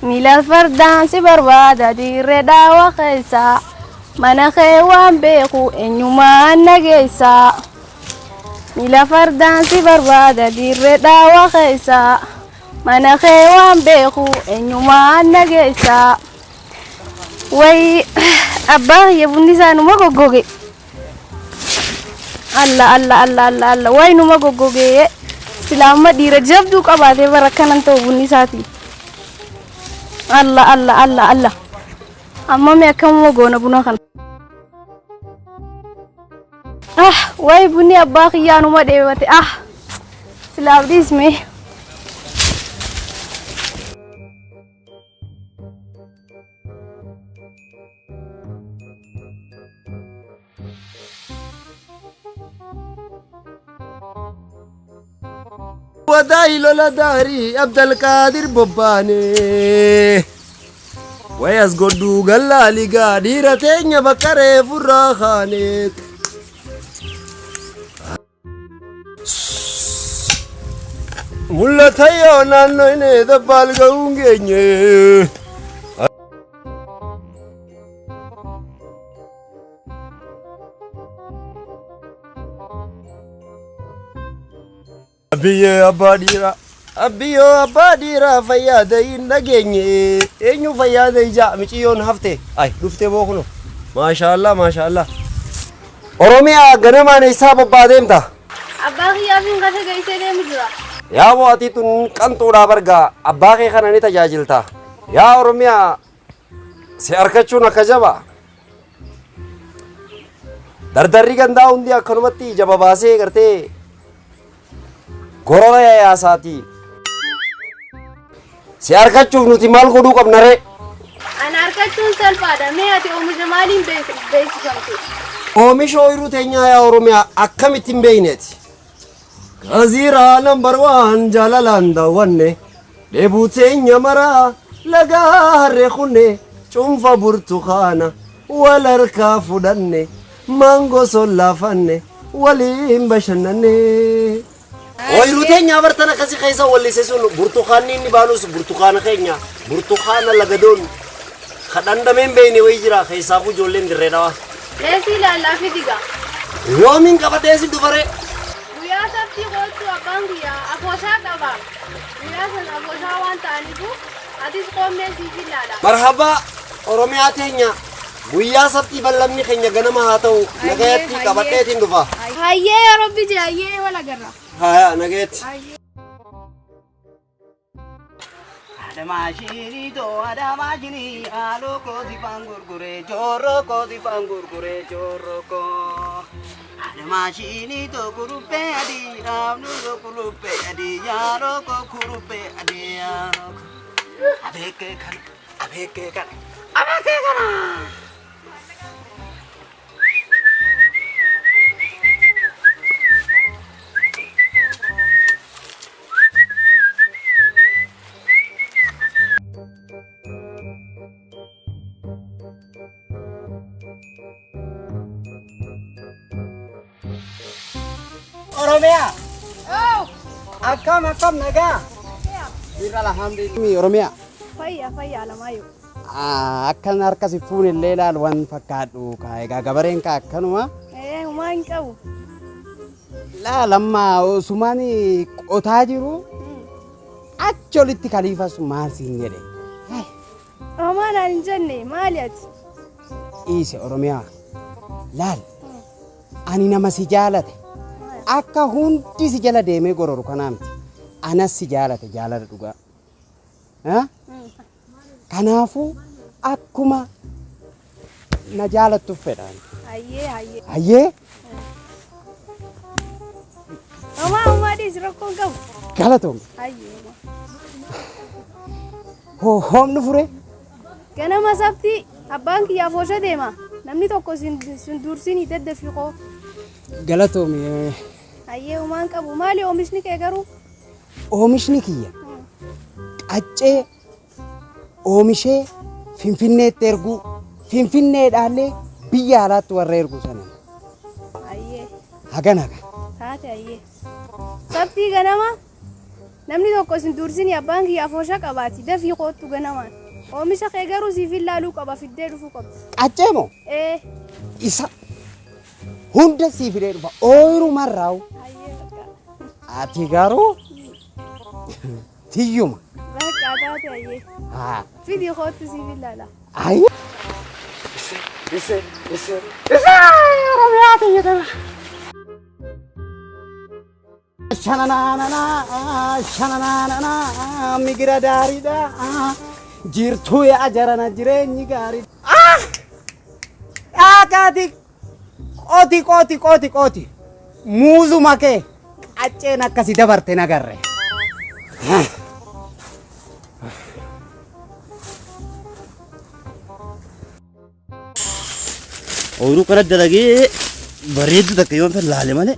Miila fardaan si barbaada dirree dhaawa keessa. Mana kee waan beeku eenyumaan nageessa. Miila fardaan si barbaada dirree dhaawa keessa. Mana kee waan beeku eenyumaan nageessa. Wayi abbaa kiyya bunni isaa numa goggoge. Alla alla alla alla alla wayi numa goggogee. Silaa amma dhiira jabduu qabaatee bara akkanan ta'u bunni isaati. Alla alla alla alla. Amma mee akkamuma goona buna kana. Ah wayi bunni abbaa kiyyaa numa dheebate ah silaaf dhiisme. Wadaayi lola daarii Abdalqaadir bobbaane. Way as godduu gallaaligaa dhiira teenya bakka reefurraa kaane. Mul'ata yoo naannoo inni dabbaal ga'uun geenye. Abbiyyee abbaa dhiiraa. Abbiyyoo abbaa dhiiraa fayyaa hin dhageenye. Eenyu fayyaa ijaa miciyyoon hafte. Ay dhuftee boo kuno. Maashaallah maashaallah. Oromiyaa ganamaan eessaa bobbaa deemta? Abbaa kiyyaa fi kasa geessee deemu jira. Yaa boo ati tun qanxuudhaa bargaa abbaa kee kana ni tajaajilta. Yaa Oromiyaa si argachuun akka jaba. Dardarri gandaa hundi akkanumatti jaba baasee gartee gorora yaasaatii. Si argachuuf nuti maal godhuu qabna ree? Ana argachuun salphaadha. Mee ati oomisha maaliin beeksifamte? Oomisha ooyiruu teenyaa yaa Oromiyaa akkamitti hin beekneeti? Gaziiraa nambar waan jaalalaan daawwanne dheebuu teenya maraa lagaa harree kunne cuunfa burtukaana wal harkaa fudhanne maangoo sollaafanne waliin bashannanne. Ooyiruu teenya abartan akkasii keessa wallise sun burtukaanni inni baanus burtukaana keenya burtukaana lagadoon kadhandameen beekne wayii jira keessaafuu ijoolleen dirree dhawaa. Leesii ilaallaa fi diga. Yoomiin qabatee si dufaree? Guyyaa sabtii kootu abbaan guyyaa afooshaa qaba. Guyyaa san afooshaa waan ta'aniifu atis qoomnee siif ilaala. Marhaba Oromiyaa teenya guyyaa sabtii ballamni keenya ganama haa ta'u nagayatti qabadheetiin dhufa. Hayyee yaa Rabbi jee hayyee wal agarra. Haya nagayatti. Adamaashinii too adamaashinii haaloo koo sifaan gurguree joorroo koo sifaan gurguree joorroo koo. Adamaashinii too kuruphee adii dhaabnuu too kuruphee adii yaaloo koo kuruphee adii yaaloo koo. Abeekee kana abeekee kana abeekee kana. Oromiyaa akkam akkam nagaa. Jirra alhamdulillah. Oromiyaa. Fayyaa fayyaa Alamaayyoo. Akkan harka si fuun illee ilaalu waan fakkaadhu kaa egaa gabareen kaa akkanuma. Ee homaa hin qabu. Laal amma osumaan qotaa jiru achi olitti kaliifas maal siin jedhe. Homaa naan hin jenne maali ati? Dhiise Oromiyaa. Laal ani nama si jaalate akka hundi si jala deemee gororu kanaa miti. Anas si jaalate jaalala dhugaa. Kanaafuu akkuma na jaalattuuf fedhaan. Hayyee hayyee. Hayyee Homaa homaa dhiisi rakkoo hin qabu. galatoom. Hayyee homaa. Hoomnu fure. Ganama sabtii abbaan kiyya afoosha deema. Namni tokko sin dursinii daddafii koo. Galatoomi. Hayyee homaa hin qabu. Maali oomishni kee garuu? Oomishni kiyya qaccee oomishee Finfinneetti erguu Finfinneedhaallee biyya alaatti warra ergu sana Hayyee hagan haga. taate hayyee. Sabtii ganama Namni tokko isin dursinii abbaan kiyya afoosha qabaati. Dafii koottu ganamaan. Oomisha kee garuu siif ilaaluu qaba fiddee dhufuu qabdi. Qaccee moo? Ee. Isa hunda sii fidee dhufa. Ooyiruu marraa'u. Hayyee bakka. Ati garuu tiyyuma. Bakka taate hayyee. Haa. Fidii koottu siif ilaala. Ayi. Isa isa isa Oromiyaa tiyya tana. Shananana shananana migira daariidha. Jirtuu yaa jarana jireenyi gaarii. Ah! Dhaaqaati qooti qooti qooti qooti. Muuzuma kee qacceen akkasi dabarte nagarre. Ooyiruu kana dalagee bareeddu takka yoo laale malee.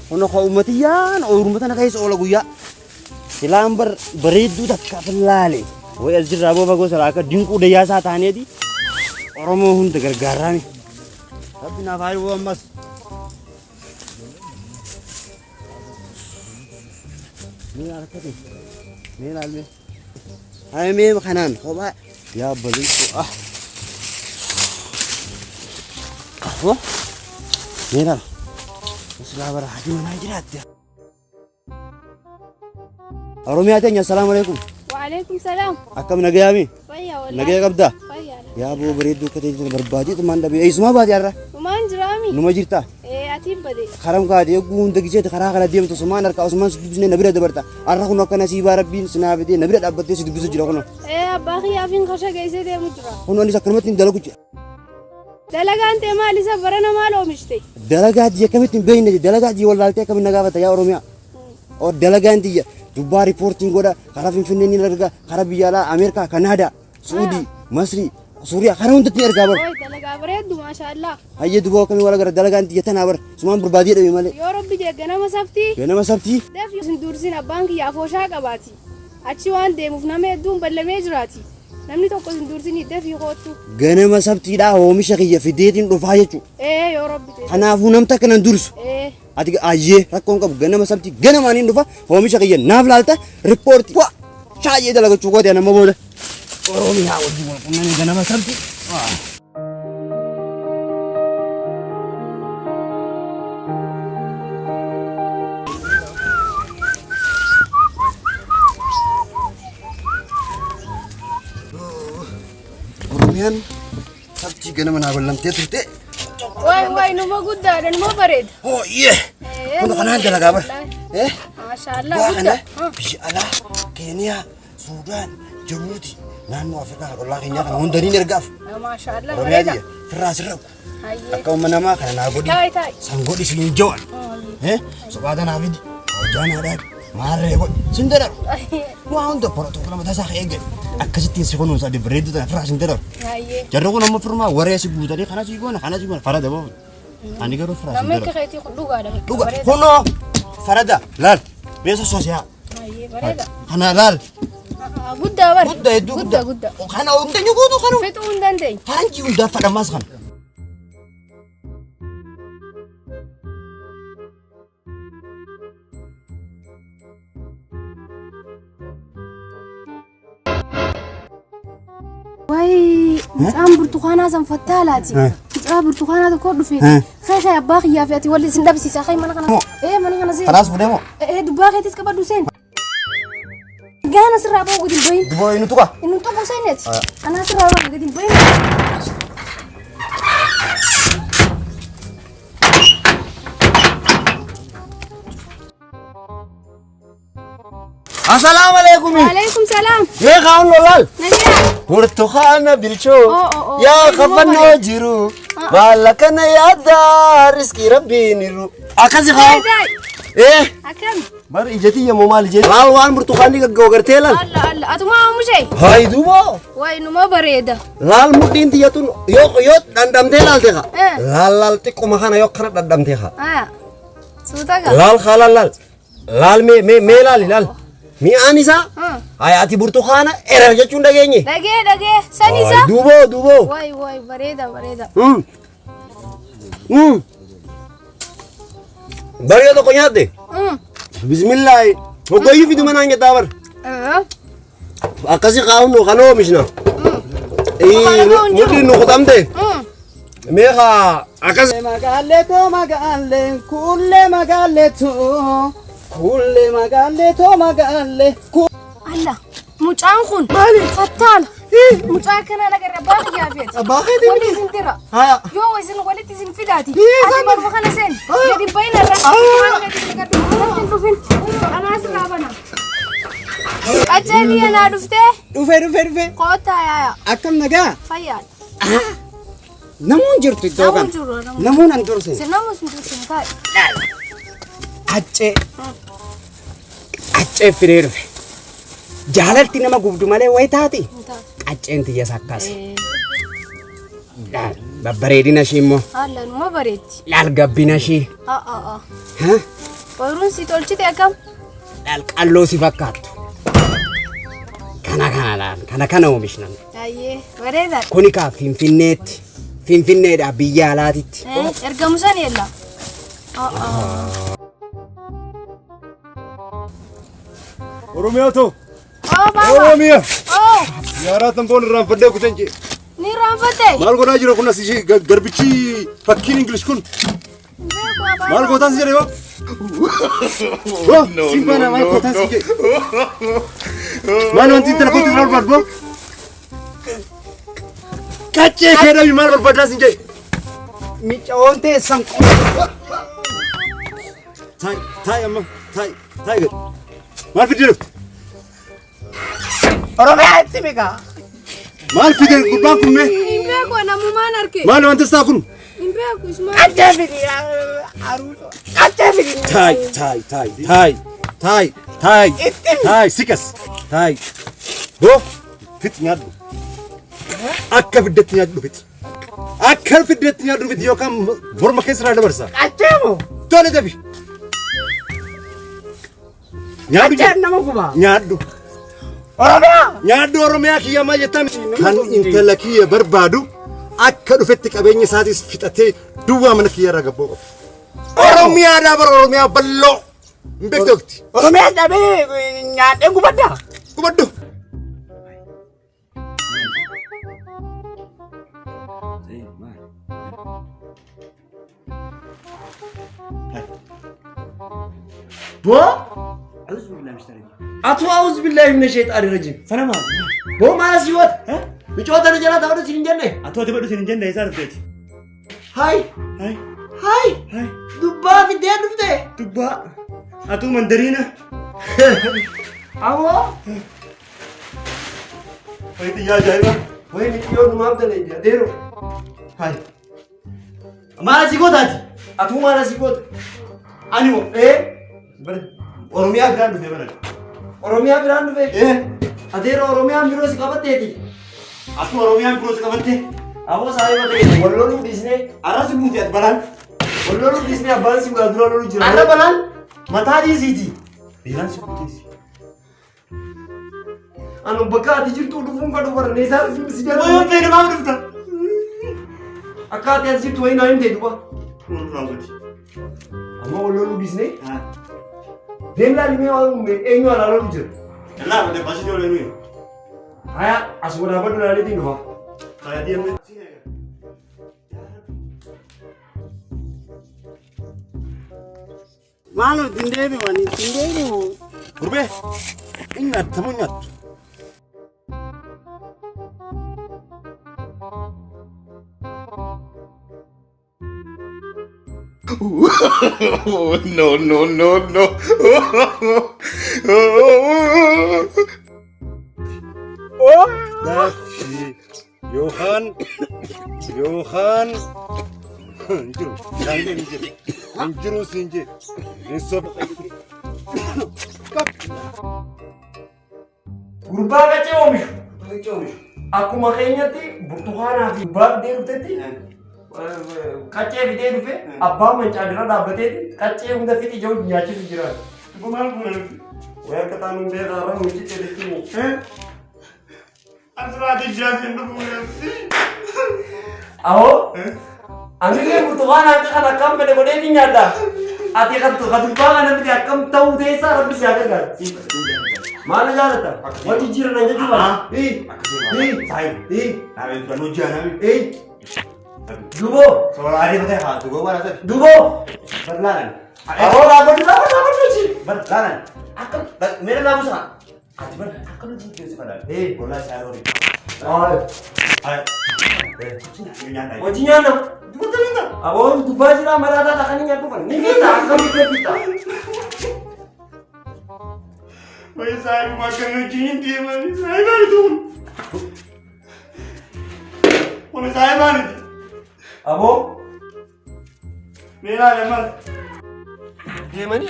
Kun akka uummatiyyaan ooyiruu tana keessa oola guyyaa. Silaan bar bareedduu takka laale. Wayi as jirraa booba gosa akka dinquu dayyaasaa taaneeti. Oromoo hunda gargaaraami. Rabbi naaf haa hiru ammas. Mee harkate. Mee ilaalme. Haa mee kanaan kophaa yaa bareedduu ah. Ahoo. Mee ilaala. Silaa bara haati manaa jiraatte. Oromiyaa teenya assalaamu alaikum. Waalaikum salaam. Akkam nagayaami? Fayyaa wallaahi. Nagaya qabdaa? Fayyaa. Yaa boo bareedduu akka ta'e barbaadee tumaan dhabee. Eessumaa baate har'a? Numaan jiraami. Numa jirtaa? Ee atiin bade. Karam kaate eeguu hunda giseeti karaa kana deemtu sumaan harkaa osumaan si dubbisnee na bira dabarta. Har'a kun akka nasiibaa rabbiin sinaa fidee na bira dhaabbattee si dubbisu jira kun. Ee abbaa kiyyaafiin kasha geessee deemu jira. Kun anis akkanumatti hin dalagu jira. Dalagaan ta'e maal isa barana maal oomishte? Dalagaa tiyya akkamitti hin beekne dalagaa tiyya wallaaltee akkamitti na gaafata yaa Oromiyaa. O dalagaan tiyya dubbaa riippoortiin godha karaa Finfinnee ni erga karaa biyya alaa Ameerikaa, Kanaadaa, Suudii, Masrii, Suuriyaa karaa hundatti ni ergaa bara. Ooy dalagaa bareeddu maashaallaa. Hayyee dubaa akkamii wal agarra dalagaan tiyya tanaa bara sumaan barbaadee dhabe malee. Yoo rabbi jee ganama saftii. Ganama sabtii Dafii isin dursin abbaan kiyya afooshaa qabaati. Achi waan deemuuf nama hedduun ballamee jiraati. Namni tokko isin dursinii dafii koottu. Ganama sabtiidhaa oomisha kiyya fideetiin dhufaa jechuudha. Ee yoo rabbi jee. Kanaafuu namta akkanan dursu. Ee. Ati ayyee rakkoon qabu ganama sabtii ganamaan hin dhufa oomisha kiyya naaf laalta riippoortii waa shaayee dalagachuu goote nama booda. Oromiyaa wajjin wal qunnamee ganama sabtii. Oromiyaan sabtii ganama naa ballamtee turte. Waay waay numa guddaadha numa bareeda. Hooyyee! Kun kanaan dalagaa bara. Eh? Maashaallaa Waa kana guddaa. biyya alaa, Keeniyaa, Suudaan, Jabuuti, naannoo Afrikaa kan ollaa keenyaa kana hundaniin ergaaf. Maashaallaa Oromiyaa bareeda. biyya firraa sirra Hayyee. akka uumma namaa kana naa godhi. Taayi taayi. San godhi siin jawan. Eh? Sobaa tanaa fidi. Hojjaa naa dhaabi. Maarree godhi. Sin dararu. Waa hunda protookola mataa isaa eeggate. Akkasittiin si kunuunsa adi bareedduu tana firraa sin dararu. Hayyee. Jarri kun amma firmaa waree si guutanii kana si goona kana si goona farada boo. Ani garuu firraa sin Namni akka dararu. keetii kun dhugaadha. bakka Dhuga bareeda. kunoo farada laal mee sossoosiyaa. Hayyee bareeda. Kana laal Guddaa bara. guddaa hedduu guddaa. Guddaa. Kana hunda ni guutuu kana. Fixuu hin dandeenye. Faranjii hundaa fadhamaas kana. Wayi mucaan burtukaanaa san fattaalaati. Mucaa burtukaanaa tokko dhufe. Kee kee abbaa kiyyaa fi ati walli isin dhabsiisa. Kee mana kana. Ee mana kana seen. Kanaas fuudhee moo? Ee dubbaa keetis qabadhu seen. Gaana sirraa ba'u gadi hin bahin. Duboo inni tuqa. Inni tuqu seeneeti. Anaa sirraa ba'u gadi hin bahin. Assalaamu alaikum. Waalaikum salaam. Mee kaa'uun lolaal. Nagaa. Burtukaana bilchoo. Oo, oo, oo. Yaa kafannoo jiru. Baala kana yaadda riskii rabbiin irru. Akkasi Daay haa. daay. Eh. Akkam. Bar ijati yemmuu maal jedhu. Laal waan burtukaanni gaggoo gartee laal. Alla alla. Atumaa oomishee. Hayi duuba. Wayi numa bareeda. Laal mudhiin tiyyatun yoo yoo dhandhamtee laalte haa. Eh. Laal laal xiqquma kana yoo kana dhandhamtee haa. Aya. Suuta gaa. Laal haa laal laal. Laal mee mee mee laali laal. Mi'aan isaa. Hmm. Hayi ati burtukaana erer jechuun dhageenye. Dhagee dhagee. San isa. Hayi duuboo duuboo. Wayi wayi bareeda bareeda. Mm. Mm. Bari'a tokko nyaatte? Bismillaahi. Hoggayyuu fidu manaan jettaa bar. Akkasi kaa'uun kan oomishna. Mudhiin nu kutamte. Meeqa akkas. Magaalee too magaalee kuulee magaalee too kuulee magaalee too magaalee. Alla mucaan kun fattaala. Mucaa kana nagarra abbaa kiyyaa feeti. Abbaa keetii Wali miti. isin dira. Haya. Yoo isin walitti isin fidaati. Ii, Ati marfa kana seen. Gadi bahin irra. Waan gadi isin gadi hin dhufin. Anaa sirraa bana. Qaccee biyya naa dhuftee Dhufe dhufe dhufe. koottaa yaaya. Akkam nagaa? Fayyaadha. Namuun jirtu iddoo Namuun kana. jiru, namuun. Namuun an dursine. Isin namuun sun dursin taa'e. Qaccee. Qaccee fidee dhufe. Jaalalti nama gubdu malee wayi taati. Hin taatu. Qacceen tiyyas akkas. Laal babbareedina ishii immoo. Haala numa bareetti. Laal gabbina ishii. Haa haa. Ha? Ooyiruun si tolchite akkam? Laal qalloo si fakkaattu. Kana kana laal kana kana oomishna. Ayyee bareedaadha. Kuni kaa Finfinneetti. Finfinneedhaa biyya alaatitti. Ergamu san ella. Oromiyaa too. Oh baaba. Oromiyaa. Oh Yaaraa tamboon irraanfadhee kutan jee. ni raanfatte. Maal godhaa jira kun as ishee garbichi fakkiin Ingilish kun. Maal gootaan si jedhee baa? No, siin baana maal gootaan si jedhe? Maal wanti intala kootu irraa barbaadu boo? Qaccee kee dhabi maal barbaadaa siin jedhe? Micaa'oon teessan Taa'i taa'i amma taa'i taa'i gad. Maal fidee dhufte? Oromiyaa itti mikaa. Maal fidee gurbaan kun mee? Hin beeku namumaan arge. Maal wanti isaa kun? Hin beeku isuma. Qaccee fidi aruuso. Qaccee fidi. Taa'i taa'i taa'i taa'i taa'i taa'i taa'i siqas taa'i. Boo fixi nyaadhu. Akka fiddetti nyaadhu fixi. Akka fiddetti nyaadhu fixi yookaan morma keessa irraa dabarsa. Qaccee moo? Tole dafi. Nyaadhu Qacceen nama gubaa. nyaadhu. Oromiyaa. Nyaadhu Oromiyaa kiyya maal jettaa? Kan intala kiyya barbaadu akka dhufetti qabeenya isaatis fixatee duwwaa mana kiyya irraa gabboo qabu. Oromiyaadhaa bara Oromiyaa bal'oo. Hin beektu. Oromiyaa dhabee nyaadhee gubaddaa. Gubadhu. Boo! Atu auzu billahi mina shayxaani rajiim. Boo maal asii goota? Micoota na jalaa taa'uu siin hin jenne? Atu ati badhu siin hin jenne isaa dhufteeti. Hai! Hai. Hai! Hai. Dubbaa fiddee dhufte? Dubbaa. Atuu mandariina. Awoo! Wayi xiyyaa ajaa'iba. Wayi miciyoo numaaf daleeddi adeero. Hai. Maal asii gootaati? Atuu maal asii goota? Ani moo? Ee? Oromiyaa biraan dhufe bara. Oromiyaa biraan dhufe? Ee. Adeero Oromiyaan biroo si qabatteeti. Atuu Oromiyaan biroo si qabatte? Aboo saayiba ta'e wal loluu dhiisnee Arra si buute ati balaan. wal loluu dhiisnee abbaan si bulaa dura loluu jira. Arra balaan mataa dhiisiiti. Beelaan si buuteesi. Anu bakka ati jirtu dhufuun fadhu bara neesaa si jala. Wayoon feene maaf dhufta? Akka ati as jirtu wayii naa himte duba. Kun raawwati. Amma wal loluu dhiisnee deemnaa limee waan uume eenyu alaa loluu jira. Kallaa malee baasii ijoollee nuyi. Haya as wadaabadhu laaleetiin dhufa. Haya deemne. Maaloo ittiin deebi'u ani ittiin deebi'u. Gurbee hin nyaatta moo nyaattu? No, no, no, no. Dafii yookaan yookaan hin jiru daandii hin jiru hin jiru siin jee hin soba. Gurbaa qaccee oomishu. Akkuma keenyatti burtukaanaa fi gurbaa fidee dhuftetti qaccee fidee dhufe abbaan mancaa dura dhaabbateeti qaccee hunda fixi jiru nyaachisu jira. Maal kun nuti? Wayi akka taanu beekaa irra michitti jechuun. Asirraa jiraatu hin dhufu. Ahoo! Anillee burtukaana akka kana akkam fedhe godhee ni nyaadha. Ati kan dubbaa kana miti akkam ta'uu teessaa rabbi si haa gargaaru. Maal jaalatta? Wanti jijjiiran jechuu baala. Saahiba. Naamee duraan hojii aanaa. Duboo. Soora ariifatee haa duboo waan asii. Duboo. Bar laalan. Aboo dhaabbatu dhaabbatu dhaabbatu. Bar laalan. Akkam meera laamu sana. Ati bar akkam jijjiirsi fadhaan. Bollaa isaa yeroo. Hojii nyaanna. Aboo dubbaa jira maraataa taa'anii nyaatu fan. Ni fiita akkamitti fiita. Wai saahiba akkam hojii hin deemani. Saahiba ni Kun saahiba miti. Aboo. Mee laale mas. Deemanii?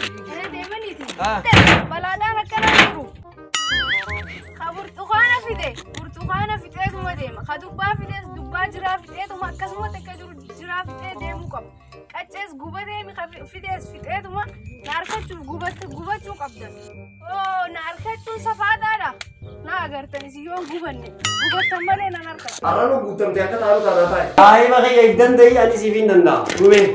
Deemaniiti. Balaadhaan akkana jiru. Ka burtukaana fide burtukaana fixeetuma deema. Ka dubbaa fides dubbaa jiraa fixeetuma akkasumatti akka jiru jiraa fixee deemuu qaba. Qaccees gubatee ka fides fixeetuma na harkachuuf gubachuu qabdan. Oo na harkachuun safaadhaadha. Na agartan isin yoo hin gubanne gubattan malee nan harkata. Har'a nu guutamte akka taalu taanaa taa'e. Saahiba kiyya if danda'i ani siif hin danda'a. Dhumee.